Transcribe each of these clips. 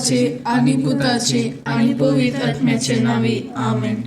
बापाचे आनी पुताचे आनी पवित्र आत्म्याचे नांवी, आमेन.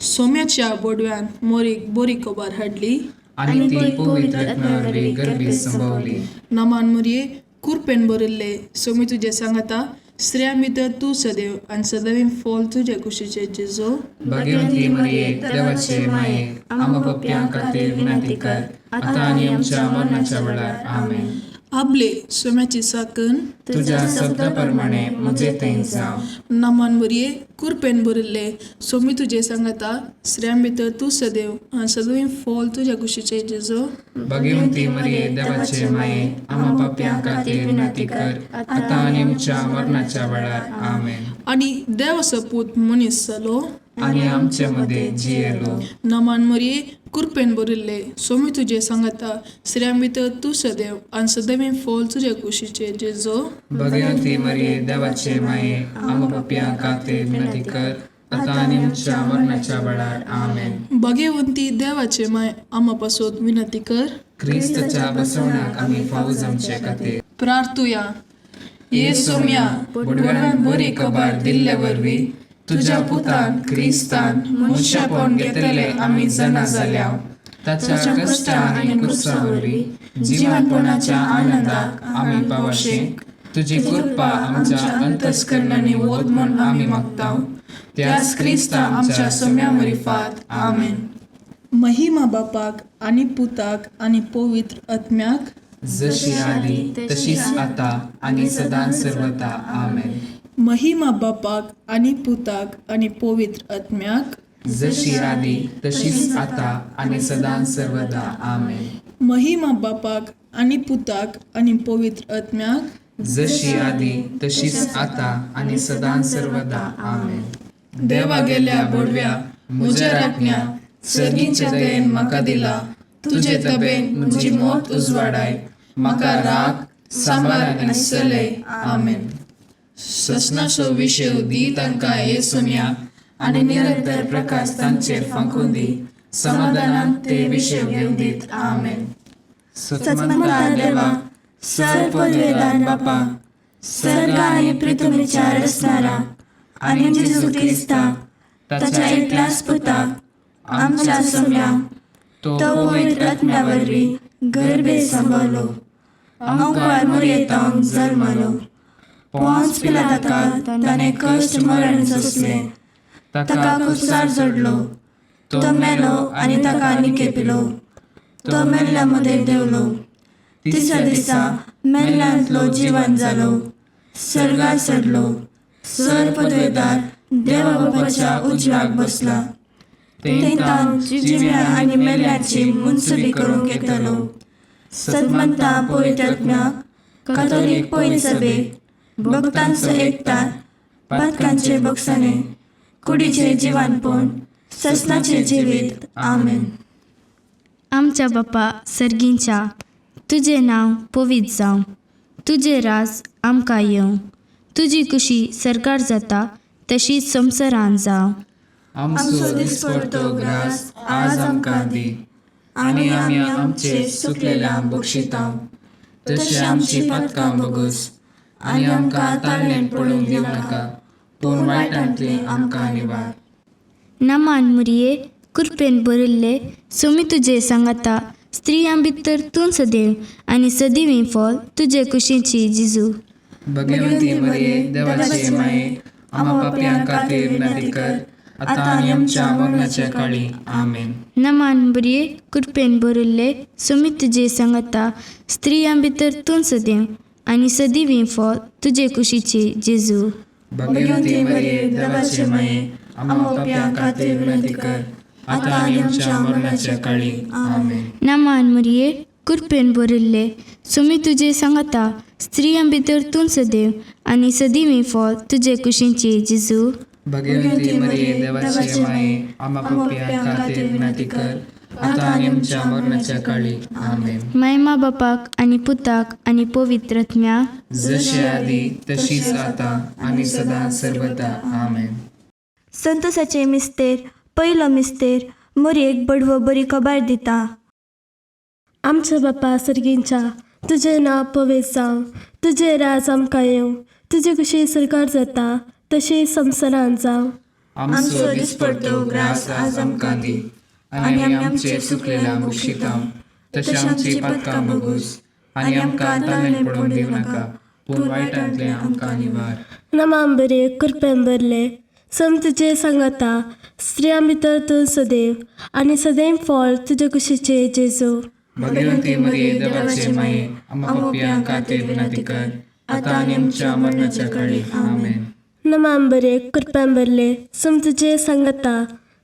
सोम्याच्या बोडव्यान मोरीक बरी खबर हाडली आनी ती पवित्र आत्म्या वरवीं गर्भीत संभवली. नमान मोरये, कुरपेन भरिल्ले, सोमी तुजें सांगाता, स्त्रियां भितर तूं सदैव आनी सदैव फॉल तुजे कुशीचे जेजो. भाग्यवंती मरिये, देवाचे माये, आम्हा पापयां खातीर विनंती कर, आतां आनी आमच्या मरणाच्या वेळार. आमेन. आबले सोम्याची साकन तुज्या शब्दा प्रमाणे म्हजे थंय जावं. नमान मोरये, कुरपेन भरिल्ले, सोमी तुजें सांगाता, स्त्रियां भितर तूं सदैव आनी सदैव फॉल तुज्या कुशीचे जेजो. भाग्यवंती मरिये, देवाचे माये, आम्हा पापयां खातीर विनंती कर, आतां आनी आमच्या मरणाच्या वेळार. आमेन. आनी देवाचो पूत मनीस जालो आनी आमचे मदें जियेलो. नमान मोरये, कुरपेन भरिल्ले, सोमी तुजें सांगाता, स्त्रियां भितर तूं सदैव आनी सदैव फॉल तुज्या कुशीचे जेजो. भाग्यवंती मरिये, देवाचे माये, आम्हा पापयां खातीर विनंती कर, आतां आनी आमच्या मरणाच्या वेळार. आमेन. भाग्यवंती देवाचे माय, आमा पासत विनंती कर, क्रिस्ताच्या बसवण्याक आमी फावो जावचे खातीर. प्रार्थुया. ये सोम्या, बोडव्यान बरी खबर दिल्ले वरवीं तुज्या पुतान क्रिस्तान मनशापण घेतले आमी जाणा जाल्या. ताच्या कश्टा आनी कुर्सा वरवीं जिवनपणाच्या आनंदाक आमी पावशे. तुजी कृपा आमच्या अंतस्करणांनी वत म्हूण आमी मागता, त्याच क्रिस्ता आमच्या सोम्या मरिफात. आमेन. महिमा बापाक आनी पुताक आनी पवित्र आत्म्याक, जशी आदी तशीच आता आनी सदां सर्वता. आमेन. महिमा बापाक आनी पुताक आनी पवित्र आत्म्याक, जशी आदी तशीच आता आनी सदां सर्वदा. आमेन. महिमा बापाक आनी पुताक आनी पवित्र आत्म्याक, जशी आदी तशीच आता आनी सदां सर्वदा. आमेन. देवा गेल्या बोडव्या, म्हज्या राखण्या, सर्गीच्या दयेन म्हाका दिला तुजे तबेन म्हजी मोत उजवाडाय, म्हाका राग सांबार आनी चलय. आमेन. ससनाचो विशय दी तांकां हे सोम्या, आनी निरंतर प्रकाश तांचेर फांकून दी, समाधानान ते विशय घेवन दीत. आमेन. सतमंता देवा, सर पदवेदार बापा, सर्ग आनी पृथ्वीच्या रचणारा आनी जेजू क्रिस्ता ताच्या एकल्याच पुताक आमच्या सोम्या, तो तो पवित्र आत्म्या वरवीं गर्भे संभवलो, अंकुर मुरयेतावन जल्मलो, पोंच पिलाताका ताणें कश्ट मरण सोंसलें, ताका कुसार जोडलो, तो मेलो आनी ताका निकेपिलो, तो मेल्ल्या मदें देंवलो, तिसऱ्या दिसा मेल्ल्यांतलो जिवन जालो, सर्गार चडलो, सर पदवेदार देवा बापाच्या उजव्याक बसला, थंय जिव्या आनी मेल्ल्याची मुनसुबी करूंक येतलो. सतमंता पवित्र आत्म्याक, कातोलीक पवित्र सभेक, भक्तांचो एकतार, पातकांचे बक्षाणे, कुडीचे जिवानपण, ससनाचे जिवीत. आमेन. आमच्या बापा सर्गींच्या, तुजें नांव पवित्र जावं, तुजें राज आमकां येवं, तुजी कुशी सरकार जाता तशी संवसारान जावं. आमचो दिसपडतो ग्रास आज आमकां दी, आनी आमी आमचे सुकलेल्या बक्षितांव, तशें आमची पातकां बगस, आनी आमकां ताळणेन पडूंक दिवं नाका, पूण वायटांतली आमकां निवार. नमान मुरये, कुरपेन भरिल्ले, सोमी तुजे सांगाता, स्त्रियां भितर तूं सदैव आनी सदैव फॉल तुजे कुशीची जिजू. भगवंती मरिये, देवाचे माये, आम्हा पापयां खातीर विनंती कर, आतां आनी आमच्या मरणाच्या काळी. आमेन. नमान बरये, कृपेन भरिल्ले, सोमी तुजे सांगाता, स्त्रियां भितर तूं सदैव आनी सदैव फॉल तुजे कुशीची जेजू. भगवंती मरिये, देवाचे माये, आम्हा पापयां खातीर विनंती कर, आतां आनी आमच्या मरणाच्या काळी. आमेन. नमान मरिये, कृपेन भरिल्ले, सोमी तुजे सांगाता, स्त्रियां भितर तूं सदैव आनी सदैव फॉल तुजे कुशीची जेजू. भगवंती मरिये, देवाचे माये, आम्हा पापयां खातीर विनंती कर, आतां आनी आमच्या मरणाच्या काळी. आमेन. मायमा बापाक आनी पुताक आनी पवित्र आत्म्याक, जशी आदी तशीच आतां आनी सदां सर्वदा. आमेन. संतोषाचे मिस्तेर, पयलो मिस्तेर, मोरयेक बडवो बरी खबर दिता. आमच्या बापा सर्गींच्या, तुजें नांव पवित्र जावं, तुजें राज आमकां येवं, तुजे कशी सरकार जाता तशें संवसारांत जावं. आमचो दिसपडतो ग्रास आज आमकां दी आनी आमी आमचे चुकलेल्या बक्षितांव तशें आमची पातकां बगूस आनी आमकां ताणें पडोवन दिवं नाका पूण वायटांतलें आमकां निवार. नमाम बरे कृपेन भरले सम तुजे सांगाता स्त्रियां भितर तूं सदैव आनी सदैव फळ तुजे कुशीचे जेजू. भगवंती मरिये देवाचे माये आम्हा पापयां खातीर विनंती कर आतां आनी आमच्या मरणाच्या काळी. आमेन. नमाम बरे कृपेन भरले सम तुजे सांगाता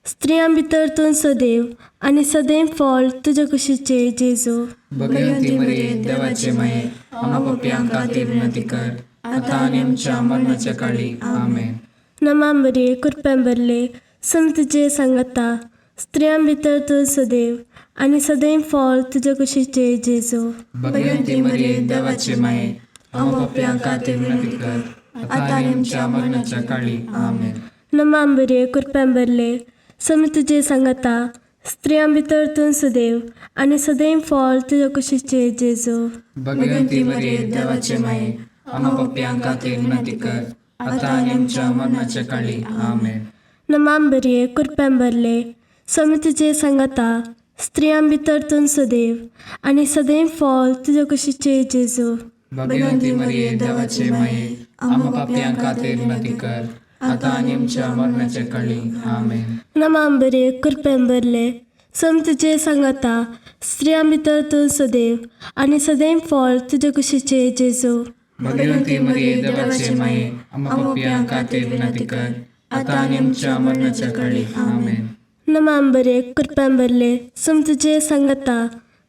स्त्रियां भितर तूं सदैव आनी सदैव फळ तुजे कुशीचे जेजू. भगवंती मरिये देवाचे माये आम्हा पापयां खातीर विनंती कर आतां आनी आमच्या मरणाच्या काळी. आमेन. नमाम बरे कृपेन भरले सम तुजे सांगाता स्त्रियां भितर तूं सदैव आनी सदैव फळ तुजे कुशीचे जेजू. भगवंती मरिये देवाचे माये आम्हा पापयां खातीर विनंती कर आतां आनी आमच्या मरणाच्या काळी. आमेन. नमाम बरे कृपेन भरले सम तुजे सांगाता स्त्रियां भितर तूं सदैव आनी सदैव फळ तुजे कुशीचे जेजू. भगवंती मरिये देवाचे माये आम्हा पापयां खातीर विनंती कर आतां आनी आमच्या मरणाच्या काळी. आमेन. नमाम बरे कृपेन भरले सम तुजे सांगाता स्त्रियां भितर तूं सदैव आनी सदैव फळ तुजे कुशीचे जेजू. भगवंती मरिये देवाचे माये आम्हा पापयां खातीर विनंती कर आतां आनी आमच्या मरणाच्या काळी. आमेन. नमाम बरे कृपेन भरले सम तुजे सांगाता स्त्रियां भितर तूं सदैव आनी सदैव फळ तुजे कुशीचे जेजू. भगवंती मरिये देवाचे माये आम्हा पापयां खातीर विनंती कर आतां आनी आमच्या मरणाच्या काळी. आमेन. नमाम बरे कृपेन भरले सम तुजे सांगाता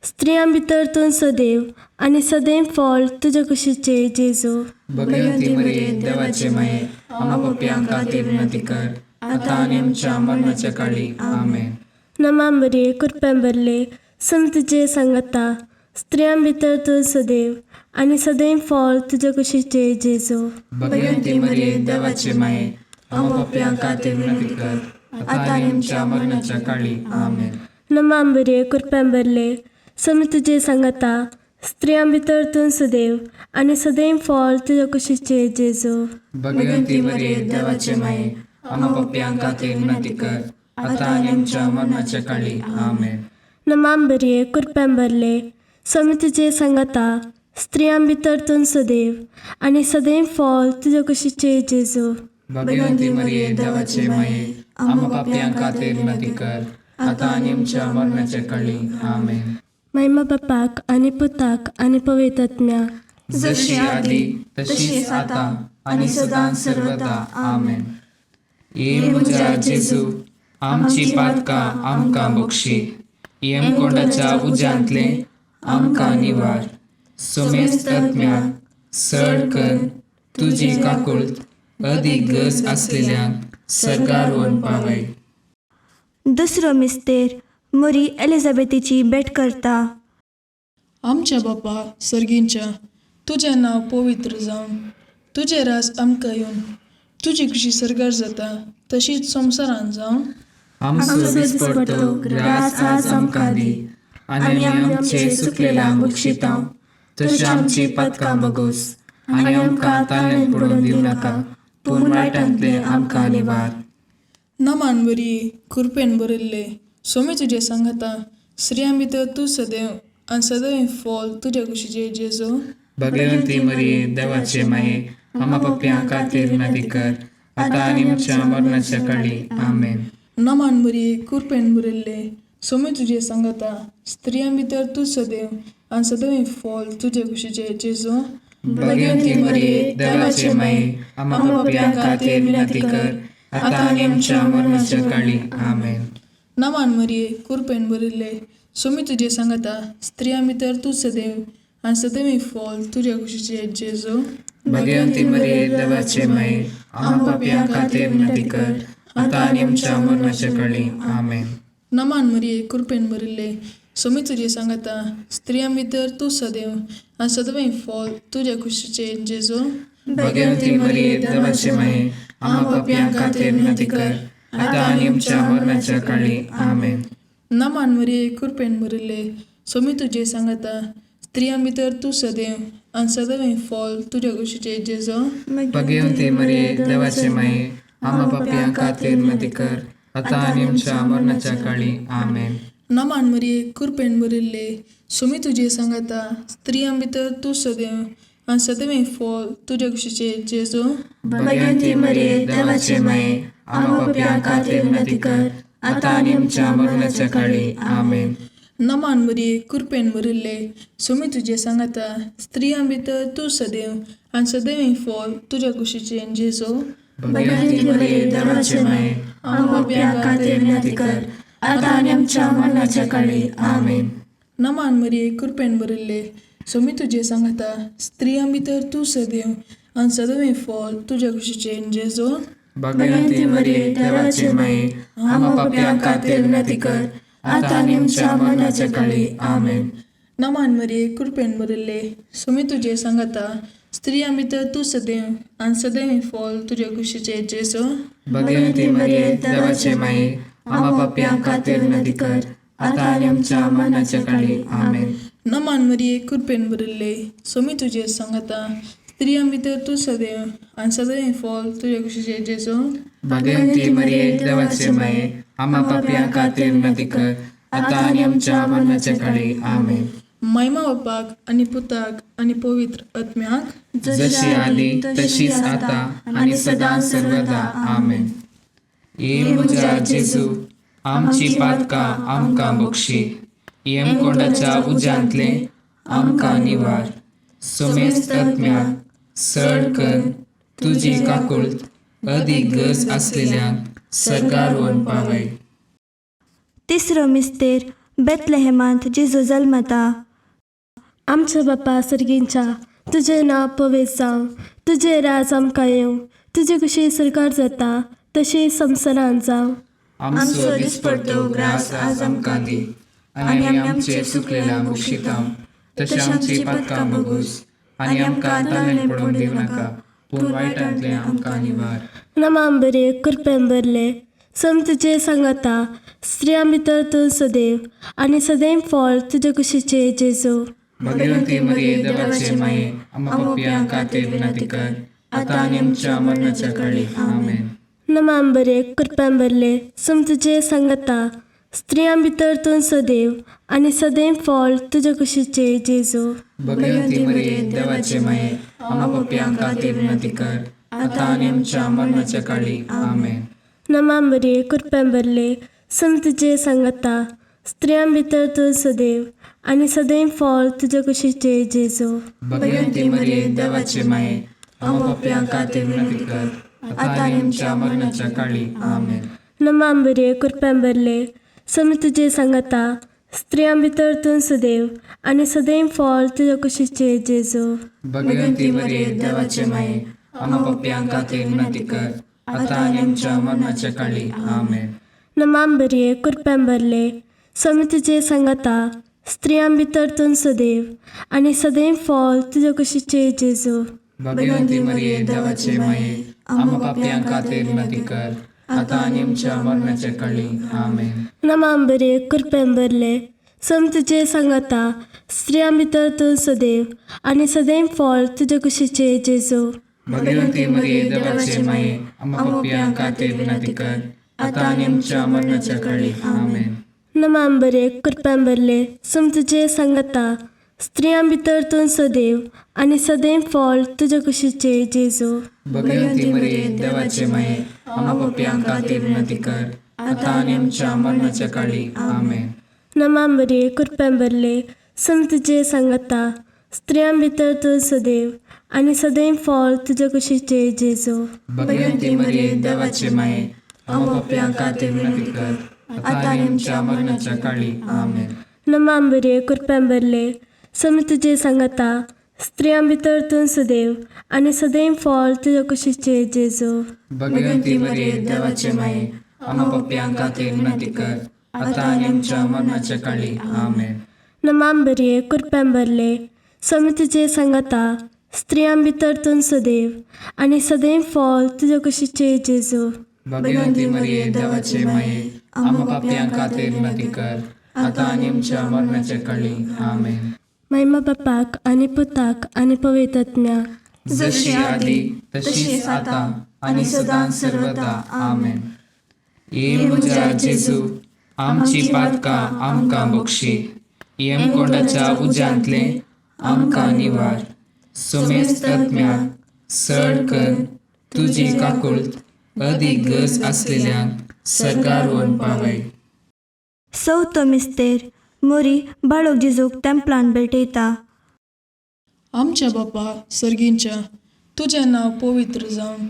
स्त्रियां भितर तूं सदैव आनी सदैव फळ तुजे कुशीचे जेजू. भगवंती मरिये देवाचे माये आम्हा पापयां खातीर विनंती कर आतां आनी आमच्या मरणाच्या काळी. आमेन. नमाम बरे कृपेन भरले सम तुजे सांगाता स्त्रियां भितर तूं सदैव आनी सदैव फळ तुजे कुशीचे जेजू. भगवंती मरिये देवाचे माये आम्हा पापयां खातीर विनंती कर आतां आनी आमच्या मरणाच्या काळी. आमेन. नमाम बरे कृपेन भरले सम तुजे सांगाता स्त्रियां भितर तूं सदैव आनी सदैव फळ तुजे कुशीचे जेजू. भगवंती मरिये देवाचे माये आम्हा पापयां खातीर विनंती कर आतां आनी आमच्या मरणाच्या काळी. आमेन. नमाम बरे कृपेन भरले सम तुजे सांगाता स्त्रियां भितर तूं सदैव आनी सदैव फळ तुजे कुशीचे जेजू. भगवंती मरिये देवाचे माये आम्हा पापयां खातीर विनंती कर आतां आनी आमच्या मरणाच्या काळी. आमेन. महिमा बापाक आनी पुताक आनी पवित्र आत्म्याक, जशी आदी तशीच आतां आनी सदां सर्वदा. आमेन. ये म्हज्या जेजू आमची पातकां आमकां बक्षी यमकोंडाच्या उज्यांतलें आमकां निवार सोमेस्त आत्म्याक सड कर तुजी काकुळट अदीक गरज आसलेल्यांक सर्गार व्हरून पावय. दुसरो मिस्तेर मोरी एलिझाबेथीची भेट करता. आमच्या बापा सर्गींच्या तुजें नांव पवित्र जावं, तुजें राज आमकां येवन, तुजी खुशी सर्गार जाता तशीच संवसारांत जावं. आमचो दिसपडतो ग्रास आज आमकां दी आनी आमी आमचे चुकलेल्यांक बक्षितांव तशें आमची पातकां बगोस आनी आमकां ताणें पडोवन दिवं नाका पूण वायटांतलें आमकां निवार. नमान बरी कृपेन भरिल्ले सोमी तुजें सांगाता स्त्रियां भितर तूं सदैव आनी सदैव फळ तुज्या कुशीचे जेजू. भगवंती मरिये देवाचे माये आम्हा पापयां खातीर विनंती कर आतां आनी आमच्या मरणाच्या काळी. आमेन. नमान बरी कृपेन भरिल्ले सोमी तुजें सांगाता स्त्रियां भितर तूं सदैव आनी सदैव फळ तुजे कुशीचे जेजू. भगवंती मरिये देवाचे माये आम्हा पापयां खातीर विनंती कर आतां आनी आमच्या मरणाच्या काळी. आमेन. नमान मरिये कृपेन भरिल्ले सोमी तुजें सांगाता स्त्रियां भितर तूं सदैव आनी सदैव फळ तुज्या कुशीचे जेजू. भगवंती मरिये देवाचे माये आम्हा पापयां खातीर विनंती कर आतां आनी आमच्या मरणाच्या काळी. आमेन. नमान मरिये कृपेन भरिल्ले सोमी तुजें सांगाता स्त्रियां भितर तूं सदैव आनी सदैव फळ तुज्या कुशीचे जेजू. भगवंती मरिये देवाचे माये आम्हा पापयां खातीर विनंती कर आतां आनी आमच्या मरणाच्या काळी. आमेन. नमान मरिये कृपेन भरिल्ले सोमी तुजें सांगाता स्त्रियां भितर तूं सदैव आनी सदैव फॉल तुज्या कुशीचे जेजो. भगवती मरिये, देवाचे माये, आम्हा पापयां खातीर विनंती कर, आतां आनी आमच्या मरणाच्या काळी. आमेन. नमान मरिये, कृपेन भरिल्ले, सुमी तुजे सांगाता, स्त्रियां भितर तूं सदैव आनी सदैव फॉल तुज्या कुशीचे जेजो. भगवती मरिये, देवाचे माये, आम्हा पापयां खातीर विनंती कर, आतां आनी आमच्या मरणाच्या काळी. आमेन. नमान मरिये, कृपेन भरिल्ले, सुमी तुजे सांगाता, स्त्रियां भितर तूं सदैव आनी सदैव फॉल तुज्या कुशीचे जेजो. भगवती मरिये, देवाचे माये, आम्हा पापयां खातीर विनंती कर, आतां आनी आमच्या मरणाच्या काळी. आमेन. नमान मरिये, कृपेन भरिल्ले, सुमी तुजे सांगाता, स्त्रियां भितर तूं सदैव आनी सदैव फॉल तुज्या कुशीचे जेजो. भगवती मरिये, देवाचे माये, आम्हा पापयां खातीर विनंती कर, आतां आनी आमच्या मरणाच्या काळी. आमेन. नमान मरिये, कृपेन भरिल्ले, सुमी तुजे सांगाता, स्त्रियां भितर तूं सदैव आनी सदैव फॉल तुज्या कुशीचे जेजो. भगवती मरिये, देवाचे माये, आम्हा पापयां खातीर विनंती कर, आतां आनी आमच्या मरणाच्या काळी. आमेन. नमान मरिये, कृपेन भरिल्ले, सुमी तुजे सांगाता, स्त्रियां भितर तूं सदैव आनी सदैव फॉल तुज्या कुशीचे जेजो. भगवती मरिये, देवाचे माये, आम्हा पापयां खातीर विनंती कर, आतां आनी आमच्या मरणाच्या काळी. आमेन. महिमा बापाक आनी पुताक आनी पवित्र आत्म्याक, जशी आदी तशीच आता आनी सदां सर्वदा. आमेन. ये म्हज्या जेजू, आमची पातकां आमकां बक्षी, यमकोंडाच्या उज्यांतले आमकां निवार, समेस्त आत्म्याक सड कर तुजी काकुळट अदीक गरज आसलेल्यांक सर्गार व्हरून पावय. तिसरो मिस्तेर बेतलेहेमांत जेजू जल्मता. आमच्या बापा सर्गींच्या, तुजें नांव पवित्र जावं, तुजें राज आमकां येवं, तुजी कुशी सरकार जाता तशी संवसारांत जावं. आमचो दिसपडतो ग्रास आज आमकां दी, आनी आमी आमचे चुकलेल्या बक्षिता तशें आमची पातकां बगूस, आनी आमकां ताणें पडोवंक दिवं नाका, पूण वायटांतलें आमकां निवार. नमाम बरे, कृपेन भरले, सम तुजे सांगाता, स्त्रियां भितर तूं सदैव आनी सदैव फळ तुजे कुशीचे जेजू. भगवती मरिये, देवाचे माये, आम्हा पापयां खातीर विनंती कर, आतां आनी आमच्या मरणाच्या काळी. आमेन. नमाम बरे, कृपेन भरले, सम तुजे सांगाता, स्त्रियां भितर तूं सदैव आनी सदैव फळ तुजे कुशीचे जेजू. भगवती मरिये, देवाचे माये, आम्हा पापयां खातीर विनंती कर, आतां आनी आमच्या मरणाच्या काळी. आमेन. नमाम बरे, कृपेन भरले, सम तुजे सांगाता, स्त्रियां भितर तूं सदैव आनी सदैव फळ तुजे कुशीचे जेजू. भगवती मरिये, देवाचे माये, आम्हा पापयां खातीर विनंती कर, आतां आनी आमच्या मरणाच्या काळी. आमेन. नमाम बरे, कृपेन भरले, सम तुजे सांगाता, स्त्रियां भितर तूं सदैव आनी सदैव फळ तुज्या कुशीचे जेजू. भगवती मरिये, देवाचे माये, आम्हा पापयां खातीर विनंती कर, आतां आनी आमच्या मरणाच्या काळी. आमेन. नमाम बरे, कृपेन भरले, सम तुजे सांगाता, स्त्रियां भितर तूं सदैव आनी सदैव फळ तुज्या कुशीचे जेजू. भगवती मरिये, देवाचे माये, आम्हा पापयां खातीर विनंती कर, आतां आनी आमच्या मरणाच्या काळी. आमेन. नमाम बरे, कृपेन भरले, सम तुजे सांगाता, स्त्रियां भितर तूं सदैव आनी सदैव फळ तुजे कुशीचे जेजू. भगवती मरिये, देवाचे माये, आम्हा पापयां खातीर विनंती कर, आतां आनी आमच्या मरणाच्या काळी. आमेन. नमाम बरे, कृपेन भरले, सम तुजे सांगाता, स्त्रियां भितर तूं सदैव आनी सदैव फळ तुजे कुशीचे जेजू. भगवती मरिये, देवाचे माये, आम्हा पापयां खातीर विनंती कर, आतां आनी आमच्या मरणाच्या काळी. आमेन. नमाम बरे, कृपेन भरले, सम तुजे सांगाता, स्त्रियां भितर तूं सदैव आनी सदैव फळ तुजे कुशीचे जेजू. भगवती मरिये, देवाचे माये, आम्हा पापयां खातीर विनंती कर, आतां आनी आमच्या मरणाच्या काळी. आमेन. नमाम बरे, कृपेन भरले, सम तुजे सांगाता, स्त्रियां भितर तूं सदैव आनी सदैव फळ तुज्या कुशीचे जेजू. भगवती मरिये, देवाचे माये, आम्हा पापयां खातीर विनंती कर, आतां आनी आमच्या मरणाच्या काळी. आमेन. नमाम बरे, कृपेन भरले, सम तुजे सांगाता, स्त्रियां भितर तूं सदैव आनी सदैव फळ तुज्या कुशीचे जेजू. भगवती मरिये, देवाचे माये, आम्हा पापयां खातीर विनंती कर, आतां आनी आमच्या मरणाच्या काळी. आमेन. महिमा बापाक आनी पुताक आनी पवित्र आत्म्याक. जशी आदी तशीच आता आनी सदां सर्वदा. आमेन. ये म्हज्या जेजू, आमची पातकां आमकां बक्षी, यमकोंडाच्या उज्यांतले आमकां निवार, सुमेस्त आत्म्याक सड कर तुजी काकुळट अदीक गरज आसलेल्यांक सरकार व्हरून पावय. चवथो मिस्तेर मोरी बाळक जेजूक तेंपलान भेटयता. आमच्या बापा सर्गींच्या, तुजें नांव पवित्र जावं,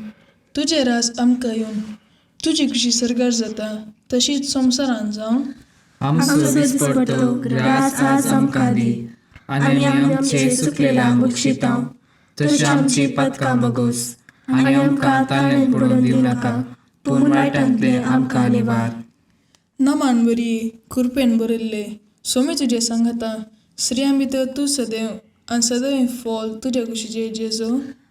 तुजें राज आमकां येवन, तुजी खुशी सर्गार जाता तशीच संवसारान जावं. आमचो दिसपडतो ग्रास आज आमकां दी आनी आमी आमचे चुकलेल्यांक बक्षिता तशी आमची पातकां बगोस आनी आमकां ताळ्यांत पडून दिवं नाका, पूण वायटांतले आमकां निवार. नमान बरी कृपेन भरिल्ले, सोमी तुजें सांगाता, स्त्रियां भितर तूं सदैव आनी सदैव फॉल तुज्या कुशीचे जेजू.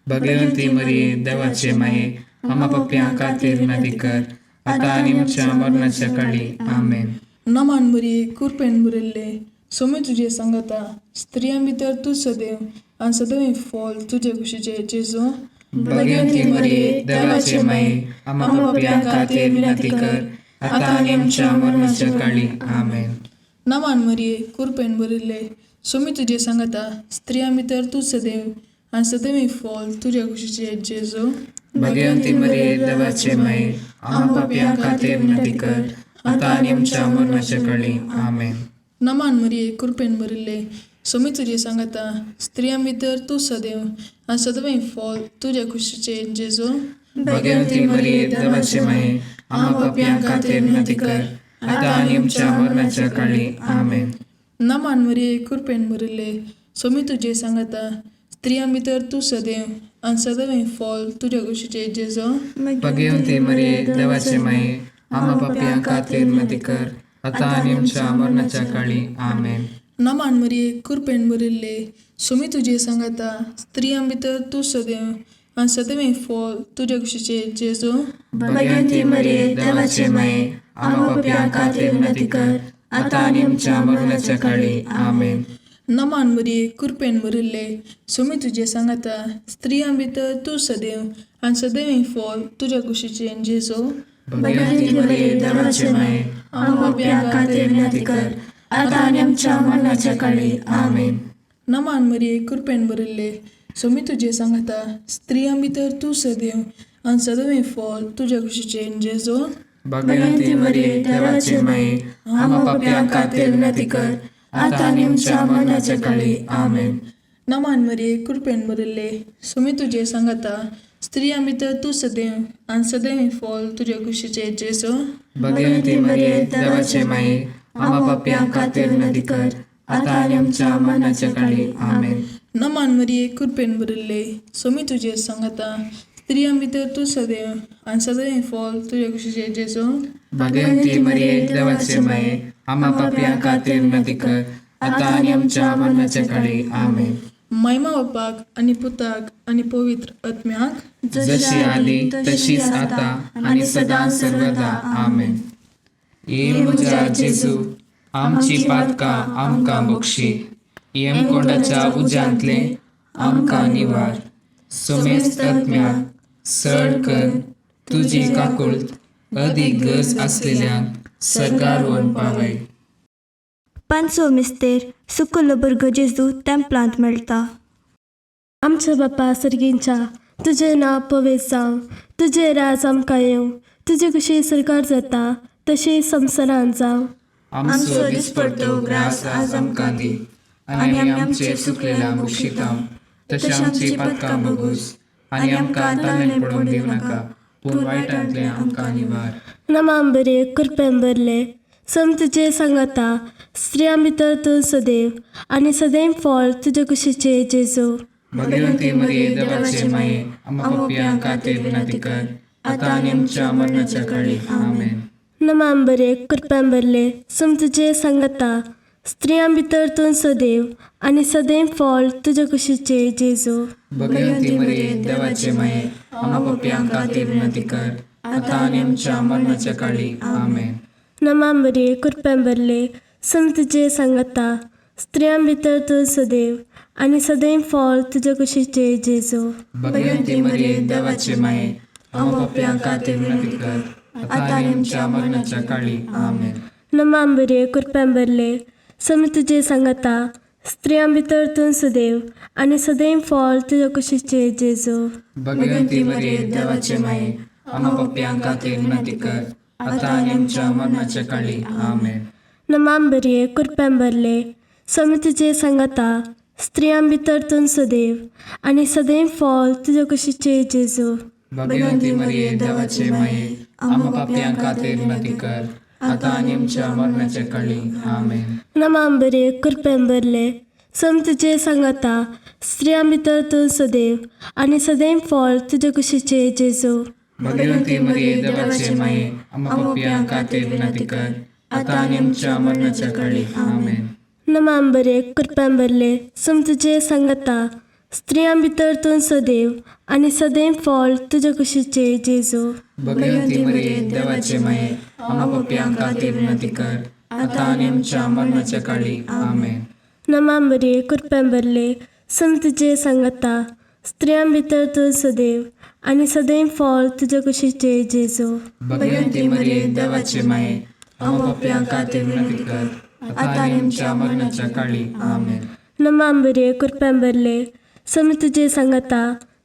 भगवंती मरिये, देवाचे माये, आमा पप्प्यां खातीर विनंती कर, आतां आनी आमच्या मरणाच्या काळी. आमेन. नमान बरी कृपेन भरिल्ले, सोमी तुजें सांगाता, स्त्रियां भितर तूं सदैव आनी सदैव फॉल तुज्या कुशीचे जेजू. भगवंती मरिये, देवाचे माये, आमा पप्प्यां खातीर विनंती कर, आतां आनी आमच्या मरणाच्या काळी. आमेन. नमान मरिये कृपेन भरिल्ले, सोमी तुजें सांगाता, स्त्रियां भितर तूं सदैव आनी सदैव फॉल तुज्या कुशीचे जेजू. भगवंती मरिये, देवाचे माये, आमा पापयां खातीर विनंती कर, आतां आनी आमच्या मरणाच्या काळी. आमेन. नमान मरिये कृपेन भरिल्ले, सोमी तुजें सांगाता, स्त्रियां भितर तूं सदैव आनी सदैव फॉल तुज्या कुशीचे जेजू. भगवंती मरिये, देवाचे माये, आमा पापयां खातीर विनंती कर, आतां आनी आमच्या मरणाच्या काळी. आमेन. नमान मरिये कृपेन भरिल्ले, सोमी तुजें सांगाता, स्त्रियां भितर तूं सदैव आनी सदैव फॉल तुज्या कुशीचे जेजू. भगवंती मरिये, देवाचे माये, आमा पापयां खातीर विनंती कर, आतां आनी आमच्या मरणाच्या काळी. आमेन. नमान मरिये कृपेन भरिल्ले, सोमी तुजें सांगाता, स्त्रियां भितर तूं सदैव आनी सदैव फॉल तुज्या कुशीचे जेजू. भगवंती मरिये, देवाचे माये, आमा पापयां खातीर विनंती कर, आतां आनी आमच्या मरणाच्या काळी. आमेन. नमान मरिये कृपेन भरिल्ले, सोमी तुजें सांगाता, स्त्रियां भितर तूं सदैव आनी सदैव फॉल तुज्या कुशीचे जेजू. भगवंती मरिये, देवाचे माये, आमा पापयां खातीर विनंती कर, आतां आनी आमच्या मरणाच्या काळी. आमेन. नमान मरिये कृपेन भरिल्ले, सोमी तुजें सांगाता, स्त्रियां भितर तूं सदैव आनी सदैव फॉल तुज्या कुशीचे जेजू. भगवंती मरिये, देवाचे माये, आमा पापयां खातीर विनंती कर, आतां आनी आमच्या मरणाच्या काळी. आमेन. नमान मरिये कृपेन भरिल्ले, सोमी तुजें सांगाता, स्त्रियां भितर तूं सदैव आनी सदैव फॉल तुज्या कुशीचे जेजू. भगवंती मरिये, देवाचे माये, आमा पापयां खातीर विनंती कर, आतां आनी आमच्या मरणाच्या काळी. आमेन. नमान मरिये कृपेन भरिल्ले, सोमी तुजें सांगाता, स्त्रियां भितर तूं सदैव आनी सदैव फॉल तुज्या कुशीचे जेजू. भगवंती मरिये, देवाचे माये, आमा पापयां खातीर विनंती कर, आतां आनी आमच्या मरणाच्या काळी. आमेन. महिमा बापाक आनी पुताक आनी पवित्र आत्म्याक, जशी आदी तशीच आता आनी सदां सर्वदा. आमेन. ये म्हज्या जेजू, आमची पातकां आमकां बक्षी, यमकोंडाच्या उज्यांतले आमकां निवार, सुमेस्त आत्म्याक सड कर तुजी काकुळट अदीक गरज आसलेल्यांक सर्गार व्हरून पावय. पांचवो मिस्तेर सुकुल्लो भुरगो जेजू तेंपलांत मेळटा. आमच्या बापा सर्गींच्या, तुजें नांव पवित्र जावं, तुजें राज आमकां येवं, तुजी कशी सरकार जाता तशी संवसारांत जावं. आमचो दिसपडतो ग्रास आज आमकां दी आनी आमी आमचे चुकलेल्या बक्षिता तशें आमची पातकां बगूस आनी आमकां ताणें पडून दिवं नाका, पूण वायटांतलें आमकां निवार. नमाम बरे कृपेन भरले, सम तुजे सांगाता, स्त्रियां भितर तूं सदैव आनी सदैव फळ तुजे कुशीचे जेजू. भगवंती मरिये, देवाचे माये, आम्हा पापयां खातीर विनंती कर, आतां आनी आमच्या मरणाच्या काळी. आमेन. नमाम बरे कृपेन भरले, सम तुजे सांगाता, स्त्रियां भितर तूं सदैव आनी सदैव फळ तुजे कुशीचे जेजू. भगवंती मरिये, देवाचे माये, आम्हा पापयां खातीर विनंती कर, आतां आनी आमच्या मरणाच्या काळी. आमेन. नमाम बरे कृपेन भरले, सम तुजे सांगाता, स्त्रियां भितर तूं सदैव आनी सदैव फळ तुजे कुशीचे जेजू. भगवंती मरिये, देवाचे माये, आम्हा पापयां खातीर विनंती कर, आता आनी आमच्या मरणाच्या काळी. आमेन. नमा मरिये, कृपेन भरले, स्वामी तुजे सांगाता, स्त्रियां भितर तूं सदैव आनी सदैव फळ तुजे कुशीचे जेजू. भगवंती मरिये, देवाचे माये, आम्हा पापयां खातीर विनंती कर, आता आनी आमच्या मरणाच्या काळी. आमेन. नमा मरिये, कृपेन भरले, स्वामी तुजे सांगाता, स्त्रियां भितर तूं सदैव आनी सदैव फळ तुजे कुशीचे जेजू. भगवंती मरिये, देवाचे माये, आम्हा पापयां खातीर विनंती कर, आता आनी आमच्या मरणाच्या काळी. आमेन. नमा मरिये, कृपेन भरले, स्वामी तुजे सांगाता, स्त्रियां भितर तूं सदैव आनी सदैव फळ तुजे कुशीचे जेजू. भगवंती मरिये, देवाचे माये, आम्हा पापयां खातीर विनंती कर, आता आनी आमच्या मरणाच्या काळी. आमेन. नमा मरिये, कृपेन भरले, स्वामी तुजे सांगाता, स्त्रियां भितर तूं सदैव आनी सदैव फळ तुजे कुशीचे जेजू. भगवंती मरिये, देवाचे माये, आम्हा पापयां खातीर विनंती कर, आता आनी आमच्या मरणाच्या काळी. आमेन. नमा मरिये, कृपेन भरले, स्वामी तुजे सांगाता, स्त्रियां भितर तूं सदैव आनी सदैव फळ तुजे कुशीचे जेजू. भगवंती मरिये, देवाचे माये, आम्हा पापयां खातीर विनंती कर, आता आनी आमच्या मरणाच्या काळी. आमेन. नमा मरिये, कृपेन भरले, स्वामी तुजे सांगाता,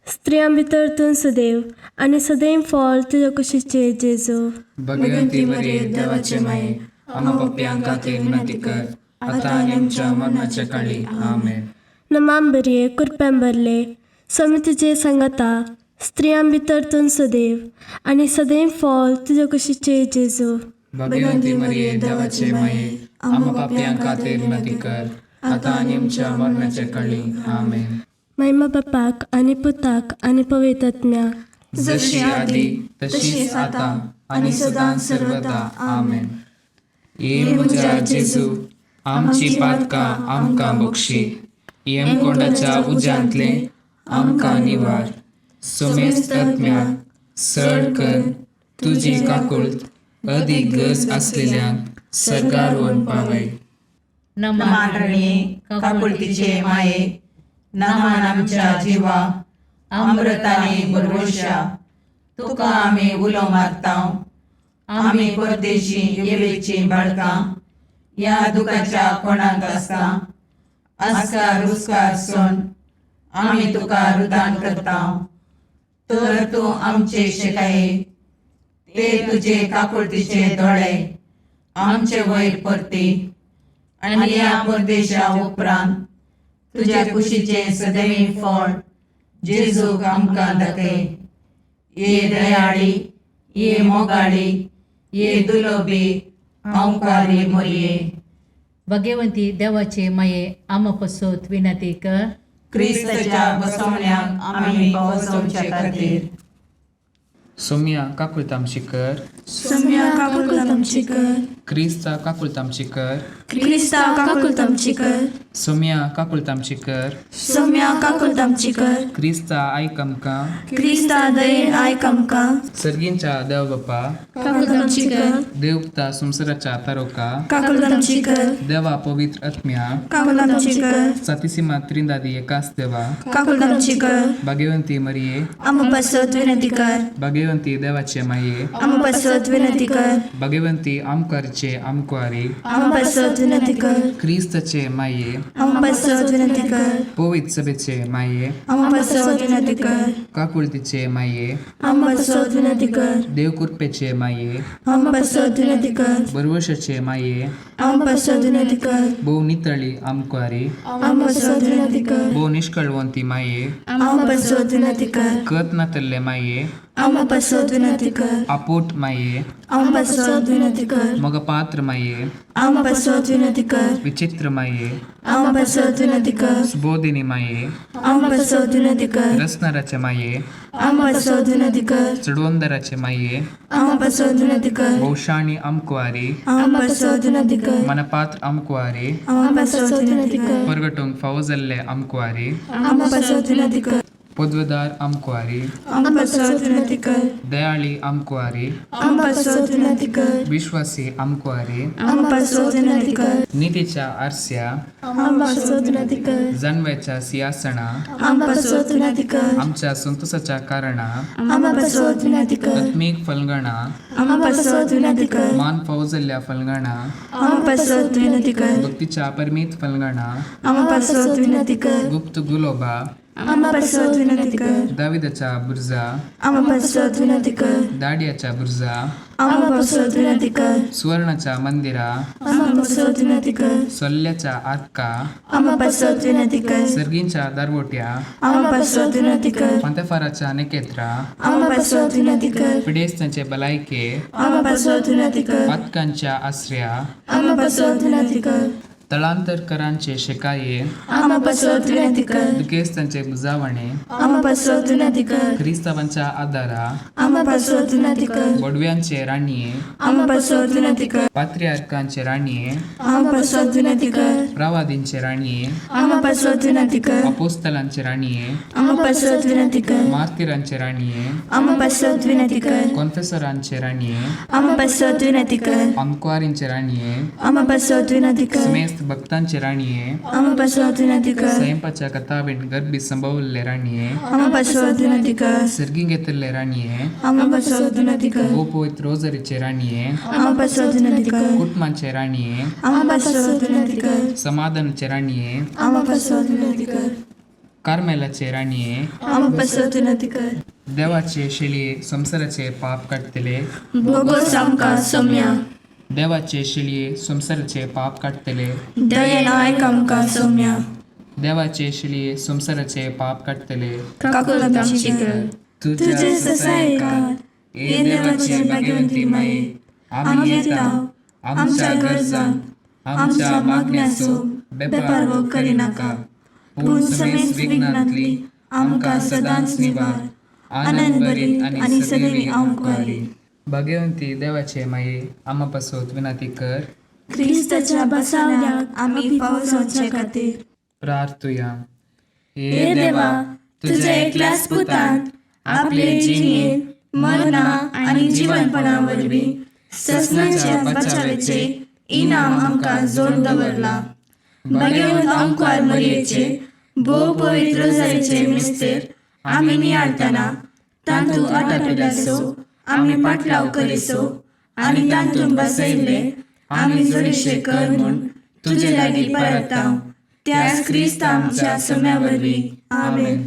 स्त्रियां भितर तूं सदैव आनी सदैव फळ तुजे कुशीचे जेजू. भगवंती मरिये, देवाचे माये, आम्हा पापयां खातीर विनंती कर, आता आनी आमच्या मरणाच्या काळी. आमेन. नमा मरिये, कृपेन भरले, स्वामी तुजे सांगाता, स्त्रियां भितर तूं सदैव आनी सदैव फळ तुजे कुशीचे जेजू. भगवंती मरिये, देवाचे माये, आम्हा पापयां खातीर विनंती कर, आता आनी आमच्या मरणाच्या काळी. आमेन. महिमा बापाक आनी पुताक आनी पवित्र आत्म्याक, जशी आदी तशीच आता आणि सदां सर्वदा. आमेन. ये म्हज्या जेजू, आमची पातकां आमकां बक्षी, येमकोंडाच्या उज्यांतले आमकां निवार, सोमेस्त आत्म्याक सड कर तुजी काकुळत अदीक गरज आसलेल्यांक सर्गार व्हरून पावय. नमान रणये, काकुळतीचे माये, नमान आमच्या जिवा, अमृताने बरवशा, तुका आमी उलो मारता. आमी परदेशी येवेची बाळकां ह्या दुखाच्या कोणाक आसता आस्कार रुस्कार सोन आमी तुका रुदान करता. तर तूं आमचे शेकाये ते तुजे काकुळतीचे दोळे आमचे वयर परती आनी ह्या परदेशा उपरांत तुज्या कुशीचें सदैव फळ जेजूक आमकां दाखय. ये दयाळी, ये मोगाळी, ये दुलोबी हांवकारी मोरये. भगवंती देवाचे माये, आम्हा पसत विनंती कर. क्रिस्ताच्या बसवण्याक आमी पावसोवचे खातीर. सोम्या काकुळतामशी कर. सोम्या काकुळतामची कर. क्रिस्ता काकुळतामशी कर. क्रिस्ता काकुळतामची कर. सोम्या काकुळतामशी कर. सोम्या काकुळतामची कर. क्रिस्ता आयक आमकां. क्रिस्ता दयेन आयक आमकां. सर्गींच्या देव बापा, काकुळतामची कर. देवता संवसाराच्या तारोका, काकुळतामची कर. देवा पवित्र आत्म्या, काकुळतामची कर. सातीसीमा त्रिंदादी एकाच देवा, काकुळतामची कर. भाग्यवंती मरिये, आम्हा पासत विनंती कर. भाग्यवंती देवाचे माये, आम्हा पासत विनंती कर. भाग्यवंती आमकारचे आमकुवारी, आम्हा पासत विनंती कर. क्रिस्ताचे माये, आम्हा पासत विनंती कर. पवित्र सभेचे माये, आम्हा पासत विनंती कर. काकुळतीचे माये, आम्हा पासत विनंती कर. देवकृपेचे माये, आम्हा पासत विनंती कर. बरवशाचे माये, आम्हा पासत विनंती कर. भोव नितळी आमकुवारी, आम्हा पासत विनंती कर. भोव निष्कळवंती माये, आम्हा पासत विनंती कर. कत नातल्ले माये, आम्हा पासत विनंती कर. आपोट माये, आम्हा पासत विनंती कर. मगपात्र माये, आम्हा पासत विनंती कर. विचित्र माये, आम्हा पासत विनंती कर. सुबोधिनी माये, आम्हा पासत विनंती कर. रसनाराचे माये, आम्हा पासत विनंती कर. चडवंदराचे माये, आम्हा पासत विनंती कर. भोवशाणी आमकुवारी, आम्हा पासत विनंती कर. मनपात्र आमकुवारी, आम्हा पासत विनंती कर. परगटूंक फावो जाल्ले आमकुवारी, आम्हा पासत विनंती कर. पदवेदार आमकुवारी, आमकां पासत विनंती कर. दयाळी आमकुवारी, आमकां पासत विनंती कर. विश्वासी आमकुवारी, आमकां पासत विनंती कर. नितीच्या आरस्या, आमकां पासत विनंती कर. जानव्याच्या सिंहासना, आमकां पासत विनंती कर. आमच्या संतोषाच्या कारणा, आमकां पासत विनंती कर. आत्मीक फलगणा, आमकां पासत विनंती कर. मान फौजल्ल्या फलगणा, आमकां पासत विनंती कर. भक्तीच्या परमीत फलगणा, आमकां पासत विनंती कर. गुप्त गुलोबा, आमकां पासत विनंती कर. दाविदाच्या बुर्जा, आमकां पासत विनंती कर. दाडियाच्या बुर्जा, आमकां पासत विनंती कर. सुवर्णाच्या मंदिरा, आमकां पासत विनंती कर. सोल्ल्याच्या आतका, आमकां पासत विनंती कर. सर्गींच्या दारवोट्या, आमकां पासत विनंती कर. फांतेफाराच्या नेकेत्रा, आमकां पासत विनंती कर. पिडेस्तांचे बलायके, आमकां पासत विनंती कर. पातकांच्या आसऱ्या, आमकां पासत विनंती कर. तळांतरकरांचे शेकाये, आमकां पासत विनंती कर. दुखेस्तांचे बुजावणे, आमकां पासत विनंती कर. क्रिस्तावांच्या आदारा, आमकां पासत विनंती कर. बोडव्यांचे राणये, आमकां पासत विनंती कर. पात्रियार्कांचे राणये, आमकां पासत विनंती कर. प्रवादींचे राणये, आमकां पासत विनंती कर. अपोस्तलांचे राणये, आमकां पासत विनंती कर. मार्तिरांचे राणये, आमकां पासत विनंती कर. कॉन्फेसरांचे राणये, आमकां पासत विनंती कर. अंकवारींचे राणये, आमकां पासत विनंती कर. समेस्त भक्तांचे राणये, आमकां पासत विनंती कर. स्वयंपाच्या कथावीण गर्भी संभवल्ले राणये, आमकां पासत विनंती कर. सर्गी घेतिल्ले राणये, आमकां पासत विनंती कर. गोपवित रोजरीचे राणये, आमकां पासत विनंती कर. कुटुंबाचे राणये, आमकां पासत विनंती कर. समाधानाचे राणये, आमकां पासत विनंती कर. कार्मेलाचे राणये, आमकां पासत विनंती कर. देवाचे शेळये संवसाराचे पाप काडटले, बोगोस आमकां सोम्या. देवाचे शेळये संवसाराचे पाप काडटले, दयेन आयक आमकां सोम्या. देवाचे शेळये संवसाराचे पाप काडटले, काकुळट आमची कर. तुझ्या ससायकार हे देवाचे भाग्यवंती माये, आमी येता आमच्या गरजांक आमच्या मागण्याचो बेपारवो करिनाका, पूण समेस्त विघ्नांतली आमकां सदांच निवार, आनंद भरीत आनी सदैवी आमकुवारी. भाग्यवंती देवाचे माये, आमा पासत विनंती कर. क्रिस्ताच्या बसावण्याक आमी फावो जावचे खातीर. प्रार्थुया. हे देवा, तुझ्या एकल्याच पुतान आपले जिणेन मरणा आनी जिवनपणा वरवीं ससनाच्या बचावेचे इनाम आमकां जोड दवरला. भाग्यवंत आमकार मरयेचे भोव पवित्र जायचे मिस्तेर आमी नियाळतना तांतूत आटापिल्याचो आमी पाटलाव करिसो आनी तांतूत बसयल्ले आमी जोडीशे कर म्हूण तुजे लागीं परताव त्याच क्रिस्त आमच्या सोम्या वरवीं. आमेन.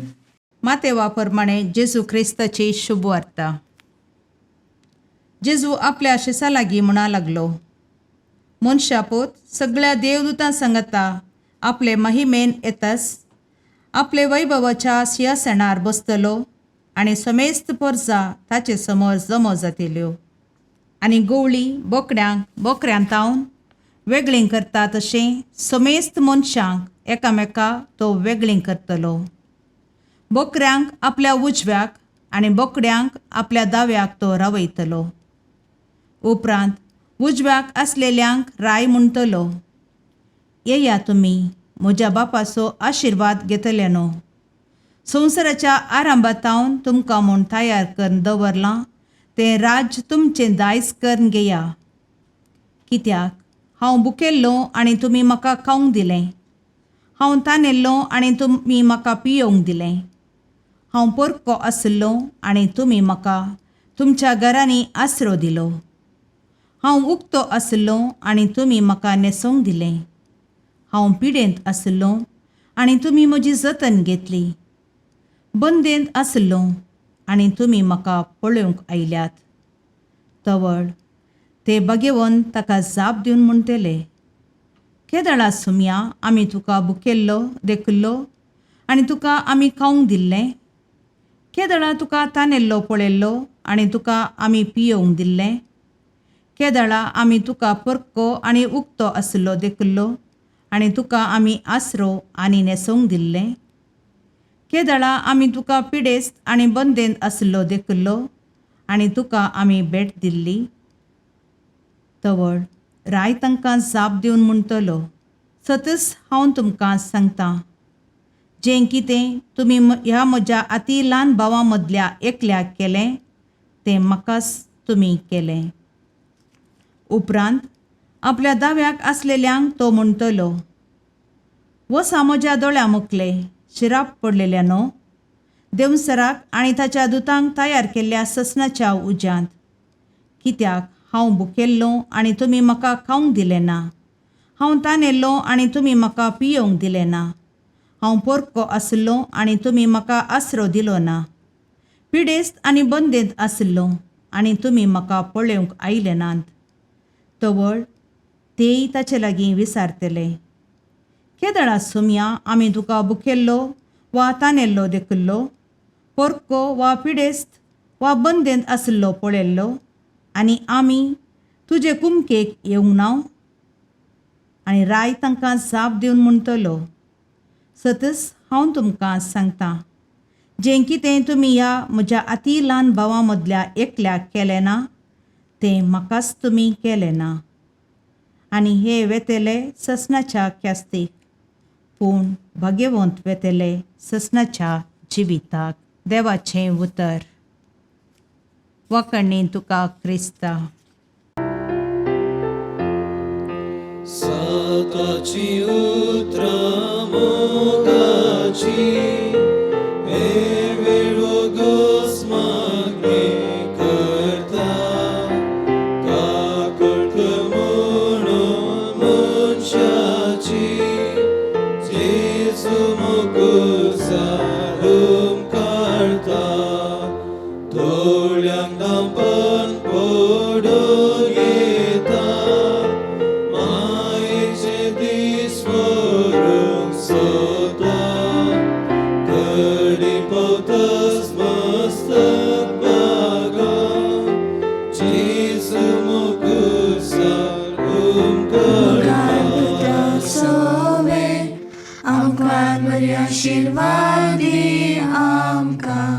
मातेवा प्रमाणे जेजू ख्रिस्ताची शुभवार्ता. जेजू आपल्या शिसा लागीं म्हणा लागलो, मनशापूत सगळ्या देवदूतां सांगता आपले महिमेन येतास आपले वैभवाच्या सिंहासनार बसतलो आनी समेस्त परजा ताचे समोर जमो जातल्यो आनी गवळी बोकड्यांक बोकऱ्यां तावन वेगळीं करता तशें समेस्त मनशांक एकामेका तो वेगळीं करतलो. बोकऱ्यांक आपल्या उजव्याक आनी बोकड्यांक आपल्या दाव्याक तो रावयतलो. उपरांत उजव्याक आसलेल्यांक राय म्हणटलो, येया तुमी म्हज्या बापाचो आशिर्वाद घेतले न्हू, संवसाराच्या आरंभातावन तुमकां म्हूण तयार करून दवरलां तें राज्य तुमचें दायज करून घेया. कित्याक हांव भुकेल्लो आनी तुमी म्हाका खावंक दिलें, हांव तानेल्लो आनी तुमी म्हाका पियोवंक दिलें, हांव पोरको आशिल्लो आनी तुमी म्हाका तुमच्या घरांनी आसरो दिलो, हांव उक्तो आशिल्लो आनी तुमी म्हाका न्हेसोवंक दिलें, हांव पिडेंत आशिल्लो आनी तुमी म्हजी जतन घेतली, बंदेंत आशिल्लो आनी तुमी म्हाका पळोवंक आयल्यात. तवळ ते बगेवन ताका जाप दिवन म्हणटले, केदळा सुमया आमी तुका भुकेल्लो देखिल्लो आनी तुका आमी खावंक दिल्लें, केदळा तुका तानेल्लो पळयल्लो आनी तुका आमी पियोवंक दिल्लें, केदळा आमी तुका परको आनी उक्तो आशिल्लो देखिल्लो आनी तुका आमी आसरो आनी न्हेसोवंक दिल्लें, केदळा आमी तुका पिडेस्त आनी बंदेंत आशिल्लो देखिल्लो आनी तुका आमी भेट दिल्ली. तवळ राय तांकां जाप दिवन म्हणटलो, सतच हांव तुमकां सांगता, जें कितें तुमी ह्या म्हज्या अती ल्हान भावां मदल्या एकल्याक केलें तें म्हाकाच तुमी केलें. उपरांत आपल्या दाव्याक आसलेल्यांक तो म्हणटलो, वसा म्हज्या दोळ्या मुखले शिराप पडलेल्यानो, देवसराक आनी ताच्या दुतांक तयार केल्ल्या ससनाच्या उज्यांत. कित्याक हांव भुकेल्लो आनी तुमी म्हाका खावंक दिलें ना, हांव तानेल्लो आनी तुमी म्हाका पियोवंक दिलें ना, हांव पोरको आसलो आनी तुमी म्हाका आसरो दिलो ना, पिडेस्त आनी बंदेंत आसलो आनी तुमी म्हाका पळोवंक आयले नात. तवळ तेय ताचे लागीं विसारतले, केदळा सोमया आमी तुका भुकेल्लो वा तानेल्लो देखिल्लो, पोरको वा पिडेस्त वा बंदेंत आसलो पळयल्लो आनी आमी तुजे कुमकेक येवंक ना? आनी राय तांकां जाप दिवन म्हणटलो, सतच हांव तुमकां सांगता, जें कितें तुमी ह्या म्हज्या अती ल्हान भावां मदल्या एकल्याक केलें ना तें म्हाकाच तुमी केलें ना. आनी हे वेतले ससनाच्या ख्यास्तीक, पूण भाग्यवंत वेतले ससनाच्या जिविताक. देवाचें उतर. वाकणी तुका क्रिस्ता. साताची उतरां मोगाची, हे वेळ गोस मागणी करता, काकूट म्हणून मनशाची, जेजू मुकुसार हुमकारता, दोळ्यांक धांपन पडून येता, मायेचे दीस व्हरूंक सोदता, घडी पावतच मस्तक बागा, जेजू मुकुसार हुमकारता. सोवे आमकां बरी आशिर्वाद दी आमकां.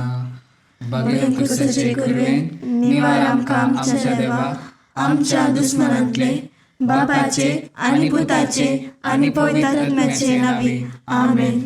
बगेर क्रिस्ताचे कृपेन निवार आमकां आमच्या देवा, आमच्या दुस्मनांतले बापाचे आनी पुताचे आनी पवित्र आत्म्याचे नांवी. आमेन.